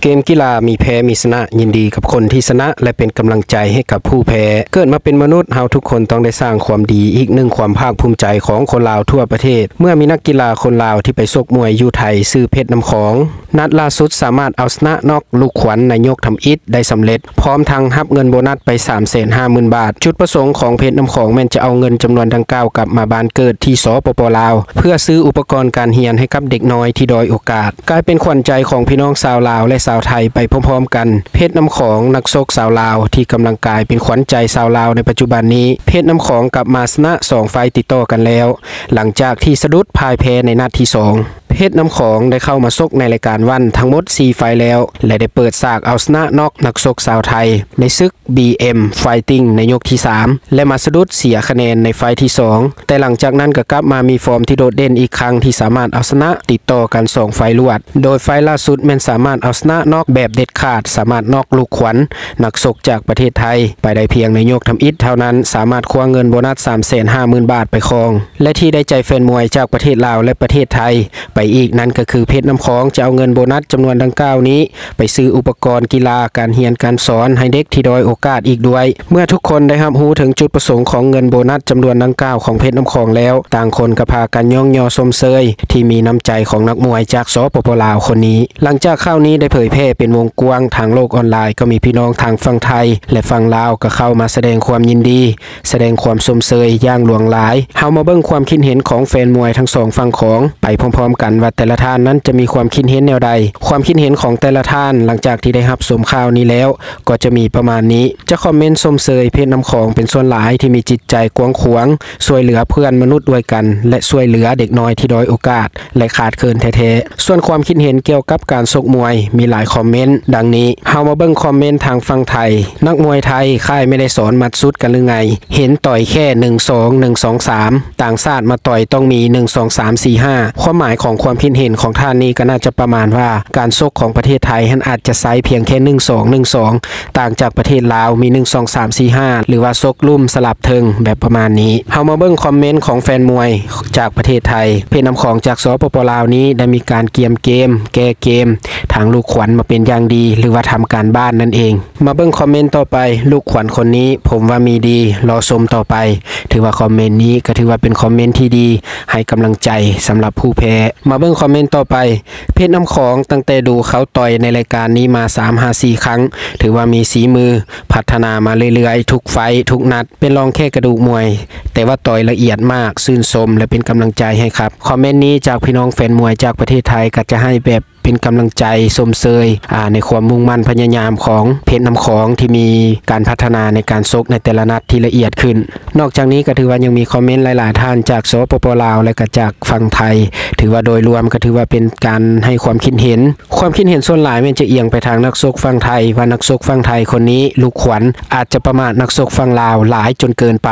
ເກມກິລາມີແພ້ມີຊະນະ, ຍິນດີກັບຄົນທີ່ຊະນະ ແລະ ເປັນກຳລັງໃຈໃຫ້ກັບຜູ້ແພ້. ເກີດມາເປັນມະນຸດ, ເຮົາທຸກຄົນຕ້ອງໄດ້ສ້າງຄວາມດີ, ອີກໜຶ່ງຄວາມພາກພູມໃຈຂອງຄົນລາວທົ່ວປະເທດ ເມື່ອມີນັກກິລາຄົນລາວທີ່ໄປຊົກມວຍຢູ່ໄທ ຊື່ ເພັດນ້ຳຂອງ ນັດລ່າສຸດສາມາດເອົາຊະນະນັອກລູກຂວັນ ນາຍົກ ທຳອິດ ໄດ້ສຳເລັດ, ພ້ອມທັງຮັບເງິນໂບນັດໄປ ສາມແສນຫ້າໝື່ນບາດ. ຈຸດປະສົງຂອງເພັດນ້ຳຂອງແມ່ນຈະເອົາເງິນຈຳນວນດັ່ງກ່າວກັບມາບ້ານເກີດທີ່ ສປປ ລາວ ເພື່ອຊື້ອຸປະກອນການຮຽນໃຫ້ກັບເດັກນ້ອຍທີ່ດ້ອຍໂອກາດ. ກາຍເປັນຂວັນໃຈຂອງພີ່ນ້ອງຊາວລາວ ແລະ ຊາວໄທໄປພ້ອມໆກັນ. ເພັດນ້ຳຂອງ ນັກຊົກຊາວລາວທີ່ກຳລັງກາຍເປັນຂວັນໃຈຊາວລາວໃນປັດຈຸບັນນີ້, ເພັດນ້ຳຂອງກັບມາຊະນະສອງໄຟຕິດຕໍ່ກັນແລ້ວ, ຫຼັງຈາກທີ່ສະດຸດພ່າຍແພ້ໃນນັດທີສອງ. ເພັດນ້ຳຂອງໄດ້ເຂົ້າມາຊົກໃນລາຍການວັນທັງໝົດສີ່ໄຟແລ້ວ ແລະ ໄດ້ເປີດສາກເອົາຊະນະນັອກນັກຊົກຊາວໄທໃນສຶກ ບີເອັມ ໄຟຕິງ ໃນຍົກທີສາມ ແລະ ມາສະດຸດເສຍຄະແນນໃນໄຟທີສອງ, ແຕ່ຫຼັງຈາກນັ້ນກໍກັບມາມີຟອມທີ່ໂດດເດັ່ນອີກຄັ້ງ ທີ່ສາມາດເອົາຊະນະຕິດຕໍ່ກັນສອງໄຟລວດ, ໂດຍໄຟລ່າສຸດແມ່ນສາມາດເອົາຊະນະນັອກແບບເດັດຂາດ, ສາມາດນັອກລູກຂວັນນັກຊົກຈາກປະເທດໄທໄປໄດ້ພຽງໃນຍົກທຳອິດເທົ່ານັ້ນ, ສາມາດຄວ້າເງິນໂບນັດສາມແສນຫ້າໝື່ນບາດໄປຄອງ. ແລະ ທີ່ໄດ້ໃຈແຟນມວຍຈາກປະເທດລາວ ແລະ ປະເທດໄທໄປອີກນັ້ນກໍຄື ເພັດນ້ຳຂອງຈະເອົາເງິນໂບນັດຈຳນວນດັ່ງກ່າວນີ້ ໄປຊື້ອຸປະກອນກິລາ, ການຮຽນການສອນໃຫ້ເດັກທີ່ດ້ອຍໂອກາດອີກດ້ວຍ. ເມື່ອທຸກຄົນໄດ້ຮັບຮູ້ເຖິງຈຸດປະສົງຂອງເງິນໂບນັດຈຳນວນດັ່ງກ່າວຂອງເພັດນ້ຳຂອງແລ້ວ, ຕ່າງຄົນກໍພາກັນຍ້ອງຍໍຊົມເຊີຍທີ່ມີນ້ຳໃຈຂອງນັກມວຍຈາກ ສປປ ລາວ ຄົນນີ້. ຫຼັງຈາກຂ່າວນີ້ໄດ້ເຜີຍແຜ່ເປັນວົງກວ້າງທາງໂລກອອນລາຍ, ກໍມີພີ່ນ້ອງທາງຝັ່ງໄທ ແລະ ຝັ່ງລາວກໍເຂົ້າມາສະແດງຄວາມຍິນດີ, ສະແດງຄວາມຊົມເຊີຍຢ່າງຫຼວງຫຼາຍ. ເຮົາມາເບິ່ງຄວາມຄິດເຫັນຂອງແຟນມວຍທັງສອງຝັ່ງຂອງໄປພ້ອມໆກັນວ່າ ແຕ່ລະທ່ານນັ້ນຈະມີຄວາມຄິດເຫັນແນວໃດ. ຄວາມຄິດເຫັນຂອງແຕ່ລະທ່ານຫຼັງຈາກທີ່ໄດ້ຮັບຊົມຂ່າວນີ້ແລ້ວ ກໍຈະມີປະມານນີ້. ຈະຄອມເມັນຊົມເຊີຍເພັດນ້ຳຂອງເປັນສ່ວນຫຼາຍທີ່ມີຈິດໃຈກວ້າງຂວາງ, ຊ່ວຍເຫຼືອເພື່ອນມະນຸດດ້ວຍກັນ ແລະ ຊ່ວຍເຫຼືອເດັກນ້ອຍທີ່ດ້ອຍໂອກາດ ແລະ ຂາດເຂີນແທ້ໆ. ສ່ວນຄວາມຄິດເຫັນກ່ຽວກັບການຊົກມວຍ ມີຫຼາຍຄອມເມັນດັ່ງນີ້. ເຮົາມາເບິ່ງຄອມເມັນທາງຝັ່ງໄທ. ນັກມວຍໄທຄ້າຍໄມ່ໄດ້ສອນໝັດສຸດກັນຫຼືໄງ? ເຫັນຕ່ອຍແຄ່ໜຶ່ງສອງ ໜຶ່ງສອງສາມ, ຕ່າງຊາດມາຕ່ອຍຕ້ອງມີໜຶ່ງສອງສາມສີ່ຫ້າ. ຄວາມໝາຍຂອງຄວາມຄິດເຫັນຂອງທ່ານນີ້ກໍໜ້າຈະປະມານວ່າ ການຊົກຂອງປະເທດໄທຫັ້ນອາດຈະໃຊ້ພຽງແຄ່ໜຶ່ງສອງ ໜຶ່ງສອງ, ຕ່າງຈາກປະເທດລາວມີໜຶ່ງສອງສາມສີ່ຫ້າ ຫຼືວ່າຊົກລຸ່ມສະຫຼັບເທິງແບບປະມານນີ້. ເຮົາມາເບິ່ງຄອມເມັນຂອງແຟນມວຍຈາກປະເທດໄທ. ເພດນ້ຳຂອງຈາກ ສປປ ລາວ ນີ້ໄດ້ມີການກຽມເກມ, ແກ້ເກມທາງລູກຂວັນມາເປັນຢ່າງດີ ຫຼືວ່າທຳການບ້ານນັ້ນເອງ. ມາເບິ່ງຄອມເມັນຕໍ່ໄປ. ລູກຂວັນຄົນນີ້ຜົມວ່າມີດີ, ລໍຊົມຕໍ່ໄປ. ຖືວ່າຄອມເມັນນີ້ກໍຖືວ່າເປັນຄອມເມັນທີ່ດີ, ໃຫ້ກຳລັງໃຈສຳລັບຜູ້ແພ້. ມາເບິ່ງຄອມເມັນຕໍ່ໄປ. ເພດນ້ຳຂອງ, ຕັ້ງແຕ່ດູເຂົາຕ່ອຍໃນລາຍການນີ້ມາສາມຫາສີ່ຄັ້ງ, ຖືວ່າມີສີມື, ພັດທະນາມາເລື້ອຍໆ ທຸກໄຟທຸກນັດ, ເປັນລອງແຄ່ກະດູກມວຍ, ແຕ່ວ່າຕ່ອຍລະອຽດມາກ, ຊື່ນຊົມ ແລະ ເປັນກຳລັງໃຈໃຫ້ຄັບ. ຄອມເມັນນີ້ຈາກພີ່ນ້ອງແຟນມວຍຈາກປະເທດໄທ ກໍຈະໃຫ້ແບບ ເປັນກຳລັງໃຈຊົມເຊີຍ ອາ ໃນຄວາມມຸ່ງໝັ້ນພະຍາຍາມຂອງເພດນ້ຳຂອງ ທີ່ມີການພັດທະນາໃນການຊົກໃນແຕ່ລະນັດທີ່ລະອຽດຂຶ້ນ. ນອກຈາກນີ້ກໍຖືວ່າຍັງມີຄອມເມັນຫຼາຍໆທ່ານຈາກ ສປປ ລາວ ແລະ ກໍຈາກຝັ່ງໄທ, ຖືວ່າໂດຍລວມກໍຖືວ່າເປັນການໃຫ້ຄວາມຄິດເຫັນ. ຄວາມຄິດເຫັນສ່ວນຫຼາຍແມ່ນຈະອຽງໄປທາງນັກຊົກຝັ່ງໄທ ວ່ານັກຊົກຝັ່ງໄທຄົນນີ້ ລູກຂວັນ ອາດຈະປະໝາດນັກຊົກຝັ່ງລາວຫຼາຍຈົນເກີນໄປ.